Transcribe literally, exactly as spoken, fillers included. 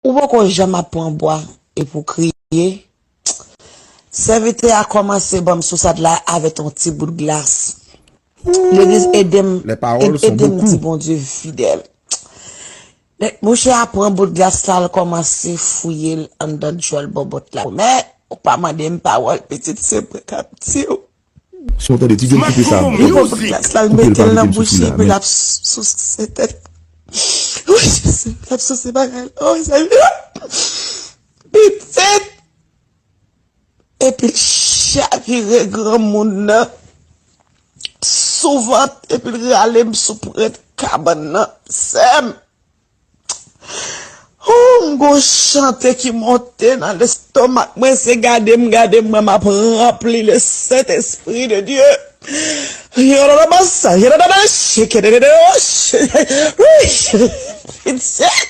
Ou poko janm ap pran bwa epi w kriye. Sèvitè a kòmanse ban m sousad la avèk yon ti bout glas. Legliz ede m, ede m di Bondye fidèl. Monchè a pran bout glas la, l kòmanse fouye l anndan djòl bòbòt la. Men, ou pa mande m pawòl, pitit, se mwen k ap di w. Si w tande ti jèn koupe sa, koupe l pa mete m sou fil la, men. L ap souse tèt. Wi, Jezi, l ap souse bagay la. Oh, Seyè. Pitit. Epi l chavire granmoun nan sou vant, epi l rale m sou pwent kabann nan. Sè m. Oh, m gon chante ki monte nan lestomak mwen, se gade m, gade m, mwen m ap ranpli le Saint-Esprit de Dieu. Yororobasa, yororobasa, shekerere, wi, pitit.